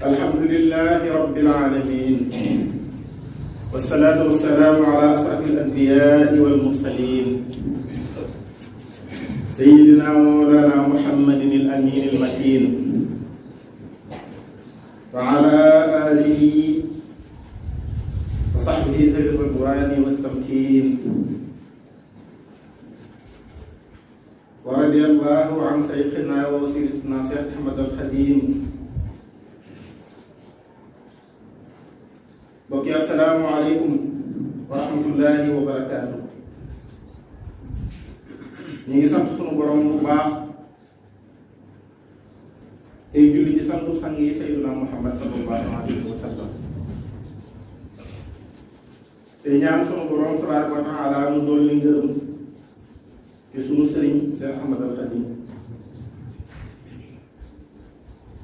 alhamdulillahi rabbil alamin wassalatu wassalamu ala asrafil anbiya'i wal mursalin sayyidina wa mawlana muhammadin al amin al matin wa ala alihi wa sahbihi zawi ridwani wat tamkin wa radiyallahu an saykhina wa wasilatina Cheikh Ahmad al Khadim. Mbokk yi assalaamu aleykum wa rahmatullahi wa barakaatu. ñu ngi sant sunu borom bu baax tey julli ci santu sang yi sayyiduna Muhammad sallallahu alayhi wa sallam te ñaan sunu borom tabaaraka wa taala mu dolli ngërëm ci sunu sëriñ Cheikh Ahmad al Khadim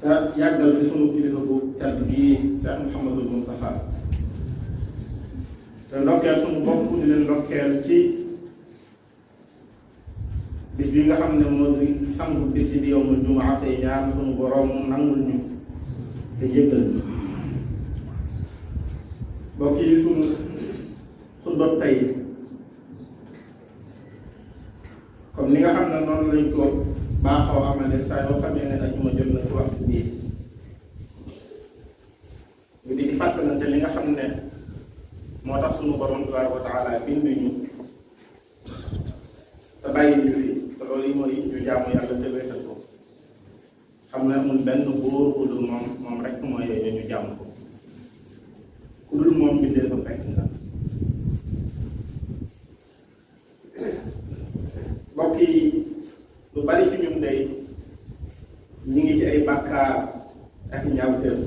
te yàggal fi sunu kilifa bu tedd bii Cheikh Mouhamadul Moustapha te ndokkeel suñu bopp di leen ndokkeel ci bis bi nga xam ne moo di sangu bis bi yawmul jumaa tey ñaan suñu boroom nangul ñu te jéggal ñu mbokk yi suñu xutba tey comme ni nga xam ne noonu lañ ko baaxoo amale saa yoo xamee ne ajuma jot na ci waxtu bii ñu di ci fàttalante li nga xam ne moo tax sunu borom tabaaraka wa taala bindu ñu te bàyyi ñu fi te loolu yi mooy ñu jaamu yàlla te wéetal ko xam ne amul benn góor ku dul moom rek mooy ñu jaamu ko ku dul moom bindee ko rek nga mbokk yi lu bari ci ñun day ñu ngi ci ay bàkkaar ak ñaawteef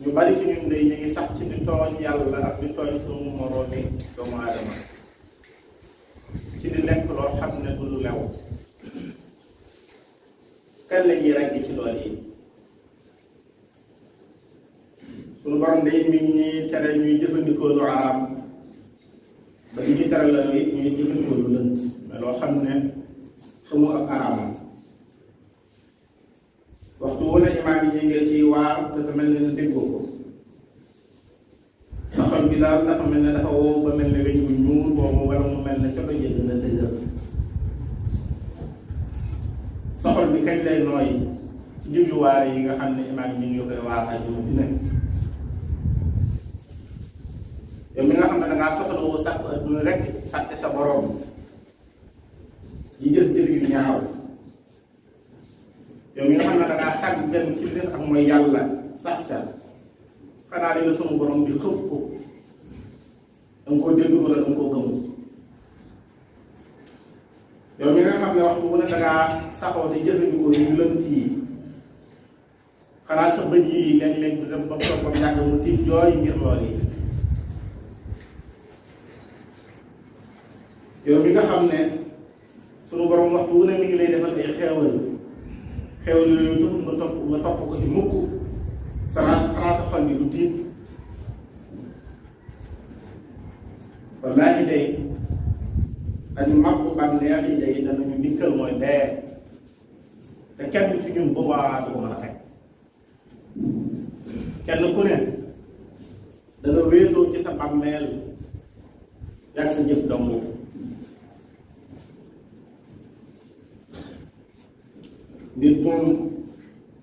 ñu bari ci ñun day ñu ngi sax ci di tooñ yàlla ak di tooñ suñu moroomi doomu aadama ci di lekk loo xam ne du lu lew kan la ñuy regg ci lool yi suñu borom day mi ñuy tere ñuy jëfandikoo lu araam ba li ñuy tere la it ñuy jëfandikoo lu lënt mais loo xam ne xamu ak araamam waxtu wu ne imaam yi ñu ngi ciy waar te dafa mel ne déggoo ko sa xol bi daal dafa mel ne dafa wow ba mel ne weñ bu ñuul boobu wala mu mel ne coto jëgg na dëgër sa xol bi kañ lay nooy ci jubluwaay yi nga xam ne imaam yi ñu ngi koy waar ak yu ne yow mi nga xam ne dangaa soxla woo sàkk adduna rek fàtte sa borom yi jëf-jëf yu ñaaw yow mi nga xam ne dangaa sàgg benn ci def ak mooy yàlla sax ca xanaa li la sunu borom di xëpp ko danga koo dégg wala danga koo gëmul yow mi nga xam ne waxtu bu ne dangaa saxoo di jëfandikoo yu lënt yi xanaa sa bët yi léeg-léeg du dem ba toog ba yàgg mu tiit jooy ngir lool yi yow mi nga xam ne sunu borom waxtu wu ne mi ngi lay defal ay xeewal yooyu taxul nga topp ko ci mukk xanaa sa xol bi du tiit wallaahi day añu mag bu bànneex yi day danañu dikkal mooy dee te kenn ci ñun boobaa du ko mën a fekk kenn ku ne danga wéetoo ci sa bàmmeel yàgg sa jëf dong nit moom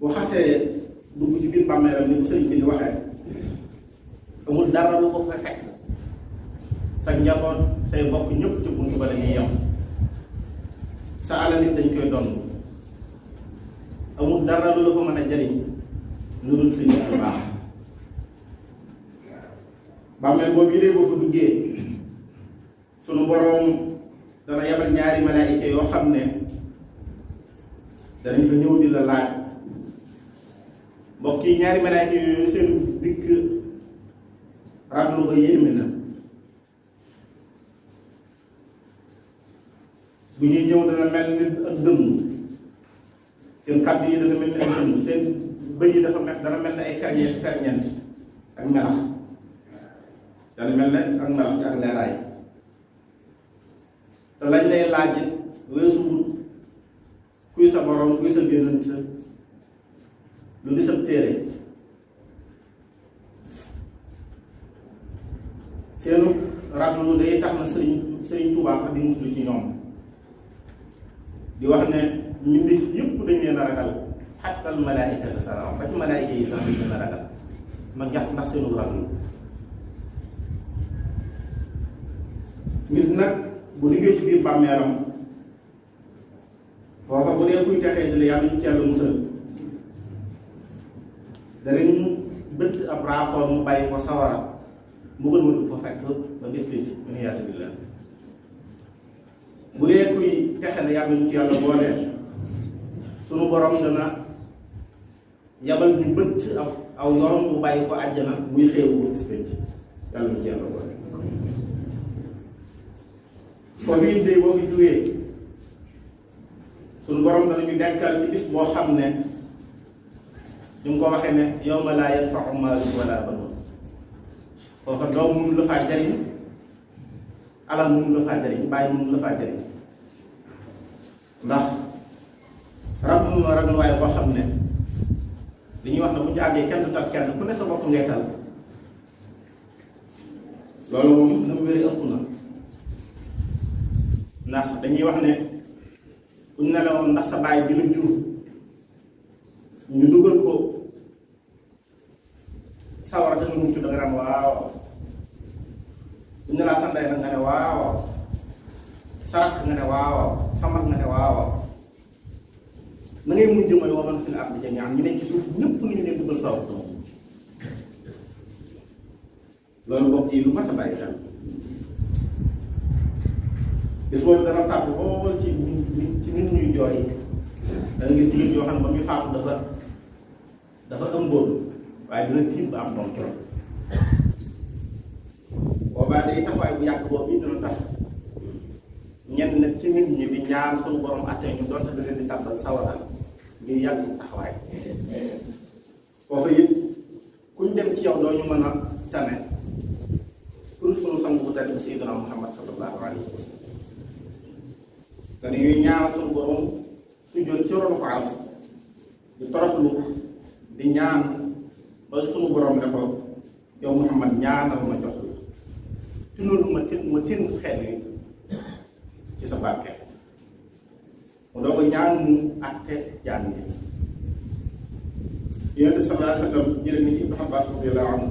bu xasee dugg ci biir bàmmeelam ni bu sëriñ bi di waxee amul dara lu ko fa fekk sa njaboot say bokk ñëpp ci buntu ba la ñuy yem sa alal nit dañ koy donn amul dara lu la ko mën a jariñ lu dul sa nit bu baax bàmmeel boobu yi dee boo fa duggee sunu boroom dana yabal ñaari malaayika yoo xam ne danañ fa ñëw di la laaj mbokk yi ñaari malaayika yooyu seen dikk raglu ko yéeme na bu ñuy ñëw dana mel ni ak dëmm seen kàddu yi dana mel ni ak dëmm seen bëñ yi dana mel ni ay ferñeent ak melax dana mel ne ak melax ci ak leeraay te lañ lay laaj weesuwul kuy sa borom kuy sa génnant lu di sab téere seenu raglu day tax na sëriñ Tuubaa sax di muslu ci ñoom di wax ne mbindeef yëpp dañ leen a ragal xatta al malaa'ikata salaam ba ci malaa'ika yi sax dañ leen a ragal ma jàpp ndax seenu raglu nit nag bu liggéey ci biir bàmmeeram foofa bu dee kuy texee di la yàlla ñu ci yàlla musal danañ bëtt ab raakoor mu bàyyi ko sawara mu gën ma du fa fekk ba gis bi min yaasibillah bu dee kuy texe la yàlla ñu ci yàlla boole sunu borom dana yabal ñu bëtt aw yoon mu bàyyi ko àjjana muy xéewu ba gis bi yàlla ñu ci yàlla boole foofu it day boo fi jógee suñu borom danañu denkal ci bis boo xam ne ñu ngi ko waxee ne yawma laa yanfa'u maalun wala banuun foofa doom mënu la faa jariñ alal mënu la faa jariñ bàyyi mënu la faa jariñ ndax rab mënu na rab waaye boo xam ne li ñuy wax ne bu ñu àggee kenn du tal kenn ku ne sa bopp ngay tal loolu moom na mu wéri ëpp na ndax dañuy wax ne buñ ne la woon ndax sa baay bi la jur ñu dugal ko sawara te nga mucc da nga naan waaw buñ ne laa sa ndey nag nga ne waaw sa rakk nga ne waaw sa mag nga ne waaw na ngay mujj mooy wa man fil ardi jamii'an ñu nekk ci suuf ñëpp ñu leen dugal sawara te loolu bokk yi lu mat a bàyyi xel bis boobu dana tàbb lool ci nit ñuy jooy da nga gis jigéen yoo xam ne ba muy faatu dafa ëmboon waaye dina tiit ba am doom trop boobaa day taxawaay bu yàgg boobu it dina tax ñenn nag ci nit ñi di ñaan suñu borom attee ñu doonte da leen di tàbbal sawara ngir yàgg taxawaay foofu it kuñ dem ci yow doo ñu mën a tane pour sunu sang bu tedd Sayyidina Muhammad sallallahu alayhi wa sallam te dañuy ñaan suñu borom su jot ci ronu ko aras di toroxlu di ñaan ba suñu borom ne ko yow Muhammad ñaanal ma jox la tunul ma tin xel yi ci sa barke mu doog a ñaan mu àtte jaan yi Yonent bi sallallahu alayhi wa sallam jële ni Ibnu Abbas radiyallahu anhu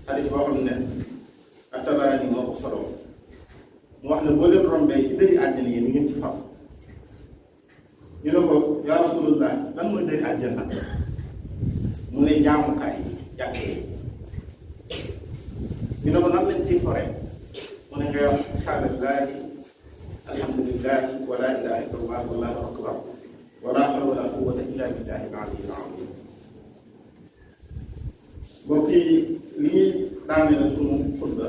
xadis boo xam ne at-Tabarani moo ko solo mu wax ne boo leen rombee ci dëri àjjana yi ni ngeen ci fam ñu ne ko yaa Rasulullah lan mooy dëri àjjana mu ne jaamukaay yi jàkkee ñu ne ko nan lañ ciy fore mu ne ngay wax subhaanallahi alhamdulillahi wa laa ilaaha illallah wallahu akbar wa laa hawla wa laa quwwata illa billahi al-aliyyil azim mbokk yi li ñuy daane la sunu xutba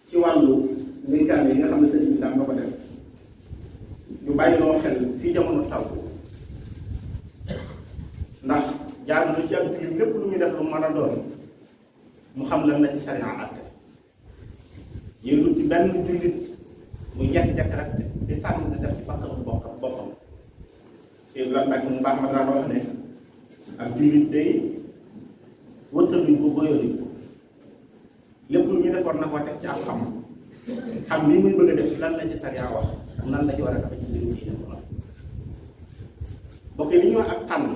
ci wàllu ndénkaane yi nga xam ne sëriñ bi daan nga ko def ñu bàyyi loo xel fii jamono taw ndax jaar na ci ak jullit lépp lu muy def lu mën a doon mu xam lan la ci sariya àtte yéegul ci benn jullit muy jekk-jekk rek di tànn di def ci bakkanu boppam seen lan nag mu baax ma daan wax ne ak jullit day wëttaluñ ko boyoluñ ko lépp lu ñu defoon na ko teg ci ak xam lii muy bëgg a def lan la ci sariya wax ak nan la ci war a dafa ci mbirum diine ko noonu bokk li ñuy wax ak tànn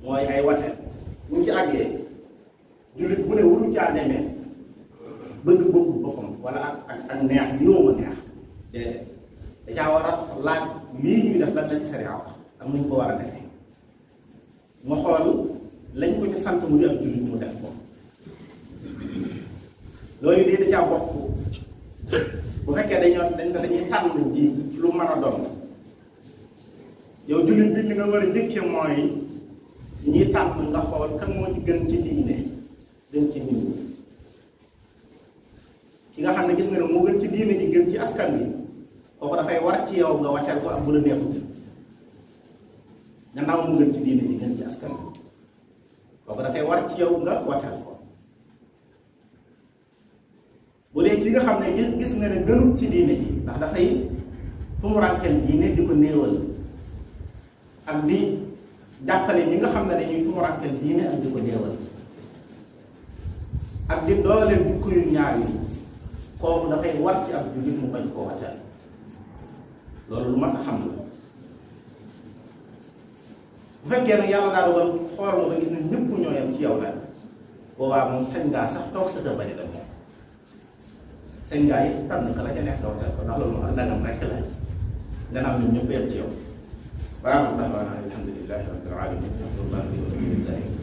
mooy ay wate bu ñu ci àggee jullit bu ne wulu caa demee bëgg bëgg boppam wala ak neex li yow ma neex déedéet da caa war a laaj lii ñuy def lan la ci sariya wax ak nuñ ko war a defee mu xool lañ ko ci sant mu di ak jullit mu def ko loolu de da caa bokk bu fekkee dañuy tànn ji ci lu mën a doon yow jullit bi li nga war a njëkkee mooy ñi tànn nga xool kan moo ci gën ci diine gën ci nit ñi ki nga xam ne gis nga ne moo gën ci diine ji gën ci askan bi kooku dafay war ci yow nga wàccal ko ak bu la neexut gannaaw mu gën ci diine ji gën ci askan bi kooku dafay war ci yow nga wàccal ko bu dee ki nga xam ne gis nga ne gënut ci diine ji ndax dafay tumuraankel diine di ko néewal ak di jàppale ñi nga xam ne dañuy tuurankel diine ak di ko néewal ak di dooleel jukko yu ñaaw yi kooku dafay war ci ab jullit mu bañ koo wàccal loolu lu mat a xam la bu fekkee nag yàlla daa dogal xool nga ba gis ne ñëpp ñoo yem ci yow la boobaa moom sañ ngaa sax toog sa kër bañ a dem moom sañ ngaa yi tànn ka la ca nekk dootal ko ndax loolu moom ak ndagam rekk la gannaaw ñun ñëpp yem ci yow waaw alhamdulillahi rabbil alamin